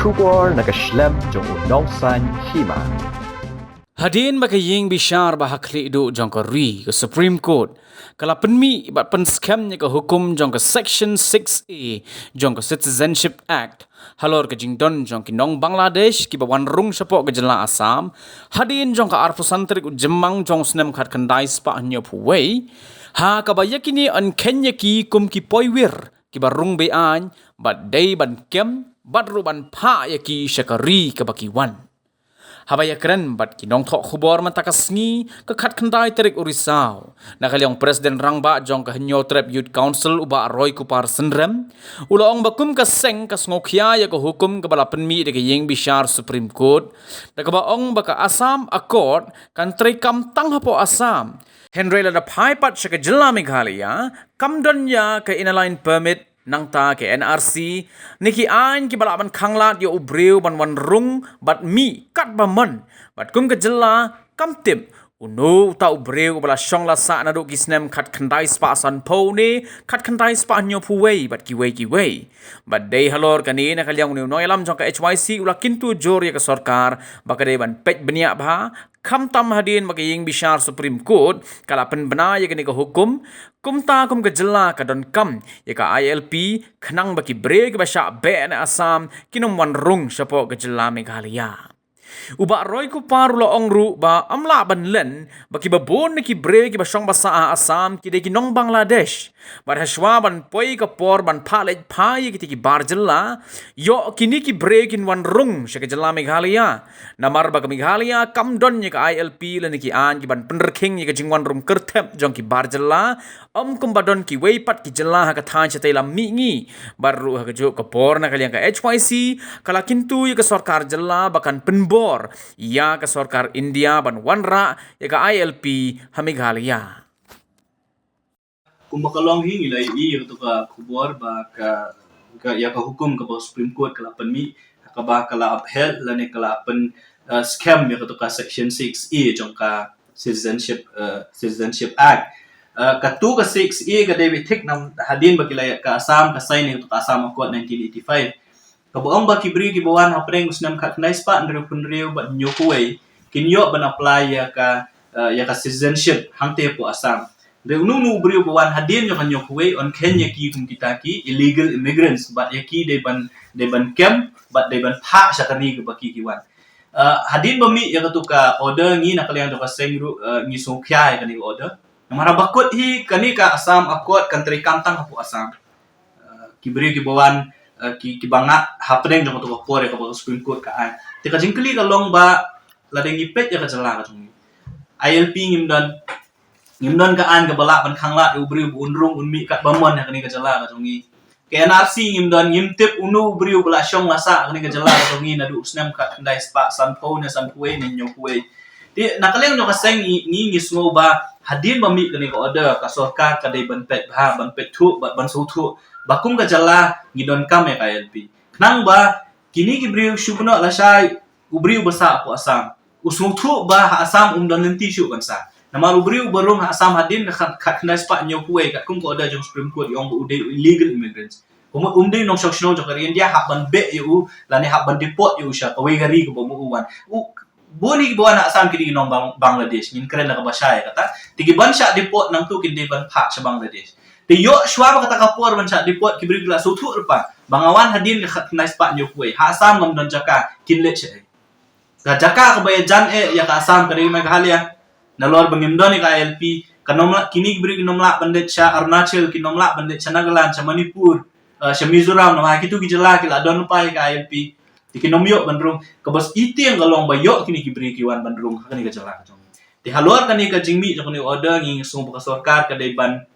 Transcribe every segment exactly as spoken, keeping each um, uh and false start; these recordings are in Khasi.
Khubor na ka shlem jong u nongsan hima. Hadien ba ka ïing bishar ba ha khlieh duh jong ka ri, ka Supreme Court, ka la pynmih bad pynskhem ïa ka hukum jong ka Section six A jong ka Citizenship Act halor ka jingdon jong ki nong Bangladesh kiba wan rung shapoh ka jylla Assam, hadien jong ka arphew san tarik u Jymmang jong u snem khatkhyndai spah hynñiewphew wei, ha kaba ïa kine yn kheiñ ïa ki kum ki poiwir kiba rung be-aiñ, bad dei ban kem, bad ruh ban phah ïa ki sha ka ri kaba ki wan. Haba ïakren bad ki nongthoh khubor mynta ka sngi, ka khatkhyndai tarik u Risaw, na ka liang u President Rangbah jong ka Hynñiewtrep Youth Council, u Bah Roy Kupar Synrem, u la ong ba kum ka seng ka sngewkhia ïa ka hukum kaba la pynmih da ka ïing bishar Supreme Court, da kaba ong ba ka Assam Accord kan treikam tang hapoh Assam. Hynrei lada phai pat sha ka jylla Meghalaya, kam don ïa ka Inner Line Permit, nangta ka N R C, ne ki aiñ kiba lah ban khanglad ïa u briew ban wan rung bad mih katba mon. Bad kum ka jylla, kam tip uno uta u briew uba la shong la sah naduh ki snem khatkhyndai spah sanphew ne khatkhyndai spah hynñiewphew wei bad kiwei kiwei. Bad dei halor kane, na ka liang une u nongïalam jong ka H Y C u la kyntu jur ïa ka sorkar ba ka dei ban peit bniah bha, khamtam hadien ba ka ïing bishar Supreme Court ka la pynbna ïa kane ka hukum, kumta kum ka jylla ka donkam ïa ka I L P, khnang ba ki briew kiba shah beh na Assam kin ym wan rung shapoh ka jylla Meghalaya. U Bah Roy Kupar u la ong ruh ba ym lah ban len ba kiba bun na ki briew kiba shong ba sah ha Assam ki dei ki nong Bangladesh. Bad hashwa ban poi ka por ban phah leit phai ïa kita ki bar jylla, ïoh kine ki briew kin wan rung sha ka jylla Meghalaya. Namar ba ka Meghalaya kam don ïa ka I L P lane ki aiñ kiban pynrkhing ïa ka jingwan rung kyrthep jong ki bar jylla, ym kumba don kiwei pat ki jylla ha ka thaiñ shatei lam mihngi. Bad ruh ha kajuh ka por, na ka liang ka H Y C ka la kyntu ïa ka sorkar jylla ba kan pynbor ïa ka sorkar India ban wanrah ïa ka I L P ha Meghalaya. Kumba ka long hi, ngi la ïohi ïa katu ka khubor ba ka, ka, ïa ka hukum kaba Supreme Court ka la pynmih, kaba ka la upheld lane ka la pyn, uh, skhem ïa katu ka Section six A jong ka Citizenship, uh, Citizenship Act. Uh, katu ka six A ka dei beit thik namar hadien ba ki la, ka Assam ka sign ïa katu ka Assam Accord nineteen eighty-five. Kaba ong ba ki briew kiba wan hapdeng u snem khatkhyndai spah hynriewphew hynriew bad hynñiewphew wei kin ïoh ban apply ïa ka, eh, ïa ka citizenship hangtei hapoh Assam. Hynrei uno uno u briew ba wan hadien jong ka hynñiewphew wei yn kheiñ ïa ki kum kita ki illegal immigrants, bad ïa ki dei ban, dei ban kem, bad dei ban phah sha ka ri kaba ki ki wan. Eh, hadien ba mih ïa katu ka order, ngi na ka liang jong ka seng ruh, eh, ngi sngewkhia ïa kane ka order. Namar haba kut hi, kane ka Assam Accord kan treikam tang hapoh Assam. Uh, ki briew kiba wan, uh, ki, kiba ngat hapdeng jong katu ka por ïa kaba ka Supreme Court ka ai. Te ka jingkylli ka long ba lada ngi peit ïa ka jylla ka jong ngi, I L P ngim don, ngim don ka aiñ kaba lah ban khanglad ïa u briew ba un rung un mih katba mon ha kane ka jylla ka jong ngi. Ka N R C ngim don, ngim tip uno u briew ba la shong la sah ha kane ka jylla ka jong ngi naduh u snem khatkhyndai spah sanphew ne sanphew wei ne hynñiewphew wei. Te na ka liang jong ka seng ngi, ngi, ngi sngew ba hadien ba mih kane ka order, ka sorkar ka dei ban peit bha, ban peit thuh, ban, ban sngewthuh ba kum ka jylla ngi donkam ïa ka I L P. Khnang ba kine ki briew shu kynnoh lashai u briew ba sah hapoh Assam u sngewthuh ba ha Assam um don lynti shuh ban sah. Namar u briew uba rung ha Assam hadien ka khat, khatkhyndai spah hynñiewphew wei katkum ka order jong Supreme Court, ïa ong ba u dei illegal immigrants. Kumno um dei nongshong shnong jong ka ri India hap ban beh ïa u lane hap ban deport ïa u sha kawei ka ri kaba ma u wan. U bun hi kiba wan ha Assam ki dei ki nong Bang-, Bangladesh, ngin kren da kaba shai kata. Te kiban shah deport nangtu kin dei ban phah sha Bangladesh. Te ïoh shuwa ba kata ka por ban shah deport, ki briew ki la sngewthuh lypa ba nga wan hadien ka khatkhyndai spah hynñiewphew wei, ha Assam ngam don jaka, kin leit shaei? Ka jaka kaba ïajan eh ïa ka Assam ka dei Meghalaya. Nalor ba ngim don ïa ka I L P, kan ym lah, kine ki briew kin ym lah ban leit sha Arunachal, kin ym lah ban leit sha Nagaland, sha Manipur, eh, sha Mizoram, namar ha kitu ki jylla ki la don lypa ïa ka I L P. Te kin ym ïoh ban rung. Kaba sngewtieng ka long ba ïoh kine ki briew ki wan ban rung ha kane ka jylla ka jong ngi. Te halor kane ka jingmih jong kane ka order, ngi sngew ba ka sorkar ka dei ban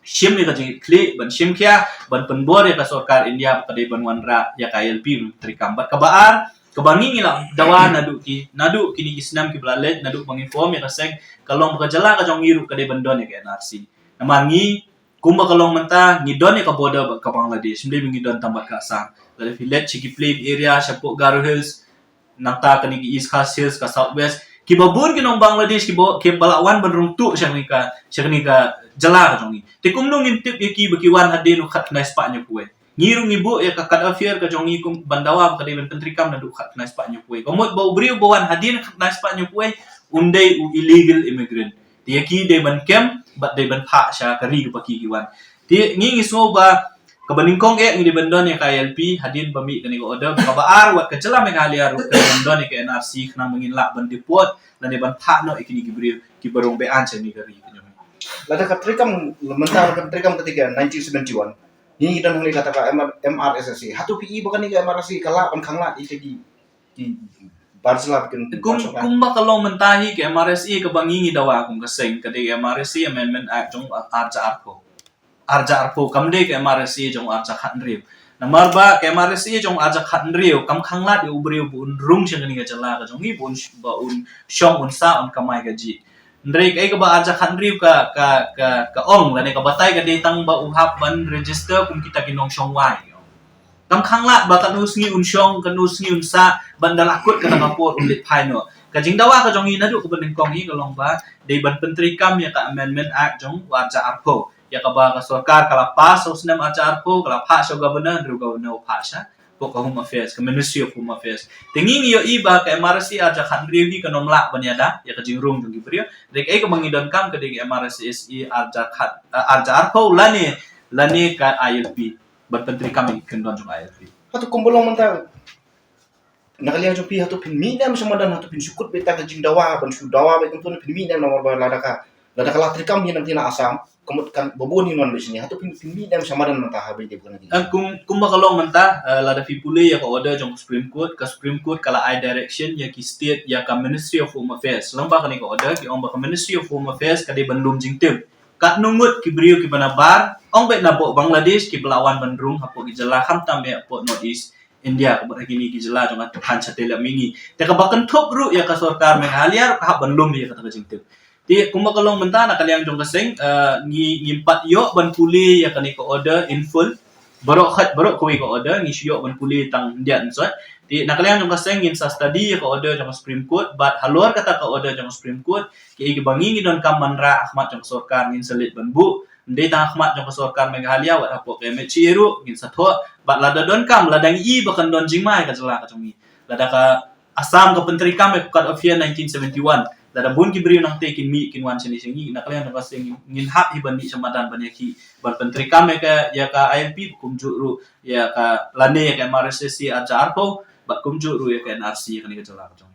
shim ïa ka jingkitkhlieh, ban shim khia, ban pynbor ïa ka sorkar India ba ka dei ban wanrah ïa ka I L P ban treikam. Bad kaba ar, kaba ngi ngi la dawa naduh ki, naduh kine ki snem kiba la leit, naduh ba ngi form ïa ka seng, ka long ba ka jylla ka jong ngi ruh ka dei ban don ïa ka N R C. Namar ngi, kumba ka long mynta, ngi don ïa ka border bad ka Bangladesh, ym dei ba ngi don tang bad ka Assam. Lada phi leit sha ki plain area, shapoh Garo Hills, nangta kane ki East Khasi Hills, ka South West, kiba bun ki nong Bangladesh kiba, kiba la wan ban rung tuh sha kane ka, sha kane ka jylla ka jong ngi. Te kumno ngin tip ïa ki ba ki wan hadien u khatkhyndai spah hynñiewphew wei? Ngi ruh ngi buh ïa ka cut off year ka jong ngi kum ban dawa ba ka dei ban pyntreikam naduh khatkhyndai spah hynñiewphew wei. Ka mut ba u briew ba wan hadien khatkhyndai spah hynñiewphew wei un dei u illegal immigrant. Te ïa ki dei ban kem bad dei ban phah sha ka ri kaba ki ki wan. Te ngi ngi sngew ba kaba nyngkong eh ngi dei ban don ïa ka I L P hadien ba mih kane ka order, kaba ar wat ka jylla Meghalaya ruh ka dei ban don ïa ka N R C khnang ba ngin lah ban deport lane ban phah noh ïa kine ki briew kiba rung beaiñ sha kane ka ri ka jong ngi. Lada ka treikam, mynta ka treikam kata ka nineteen seventy-one. Ngi don hangne kata ka M R, M R S S A. Hato phi i ba kane ka M R S S A ka lah ban khanglad ïa ki, ki bar jylla ba kin kum, kum ba ka long mynta hi ka M R S S A kaba ngi ngi dawa kum ka seng ka dei ka M R S S A Amendment Act jong ar hajar arphew. Ar hajar arphew, kam dei ka M R S S A jong ar hajar khathynriew. Namar ba ka M R S S A jong ar hajar khathynriew kam khanglad ïa u briew ba un rung sha kane ka jylla ka jong ngi ba un, ba un shong un sah un kamai kajih. Hynrei kaei kaba ar hajar khathynriew ka, ka, ka, ka ong lane ka batai ka dei tang ba u hap ban register kum kita ki nongshong wai. Kam khanglad ba katno sngi un shong, katno sngi un sah, ban da la kut kata ka por un leit phai noh. Ka jingdawa ka jong ngi naduh kaba nyngkong hi ka long ba dei ban pyntreikam ïa ka Amendment Act jong u ar hajar arphew, ïa kaba ka sorkar ka la pass ha u snem ar hajar arphew, ka la phah sha u Governor, hynrei u Governor u phah sha hapoh ka Home Affairs, ka Ministry of Home Affairs. Te ngi ngi ïohi ba ka M R S S A ar hajar khathynriew hi kan ym lah ban ïada ïa ka jingrung jong ki briew. Dei kaei kaba ngi donkam ka dei ka M R S S A ar hajar khat, eh, ar hajar arphew lane, lane ka I L P ban pyntreikam ïa ki kyndon jong I L P. Hato kumba long mynta na ka liang jong phi, hato phin mih ne em sha madan, hato phin shu kut beit da ka jingdawa, ban shu dawa beit kumto ne phin mih ne em, namar ba lada ka, lada ka la treikam hi nangta na Assam, ka mut kan ba bun hin wan beit shane, hato phin, phin mih ne em sha madan mynta ha ba ïadei bad kane ka jingdawa? Eh, kum, kumba ka long mynta, eh, lada phi pule ïa ka order jong ka Supreme Court, ka Supreme Court ka la ai direction ïa ki state, ïa ka Ministry of Home Affairs. Lyngba kane ka order ki ong ba ka Ministry of Home Affairs ka dei ban lum jingtip katno ngut ki briew kiba na bar, ong beit na hapoh Bangladesh kiba la wan ban rung hapoh ki jylla khamtam ïa hapoh North East India, ka mut ha kine ki jylla jong ka thaiñ shatei lem mihngi. Te kaba kynthup ruh ïa ka sorkar Meghalaya ruh ka hap ban lum ïa kata ka jingtip. Te kumba ka long mynta na ka liang jong ka seng, eh, ngi, ngim pat ïoh ban pule ïa kane ka order in full. Baroh khat, baroh kawei ka order ngi shu ïoh ban pule tang hyndiat hynsoit. Te na ka liang jong ka seng ngin sa study ïa ka order jong ka Supreme Court, bad halor kata ka order jong ka Supreme Court, kiei kiba ngi ngi donkam ban rah ha khmat jong ka sorkar ngin sa leit ban buh. Ym dei tang ha khmat jong ka sorkar Meghalaya, wat hapoh ka M H A ruh ngin sa thoh, bad lada donkam, lada ngi i ba kan don jingma ïa ka jylla ka jong ngi. Lada ka Assam ka pyntreikam ïa ka cut off year nineteen seventy-one, lada bun ki briew nangta kin mih kin wan shane sha ngi, na ka liang jong ka seng ngin, ngin hap hi ban mih sha madan ban ïakhih ban pyntreikam ïa ka, ïa ka I L P, kumjuh ruh ïa ka, lane ïa ka M R S S A ar hajar arphew, bad kumjuh ruh ïa ka N R C ïa kane ka jylla ka jong.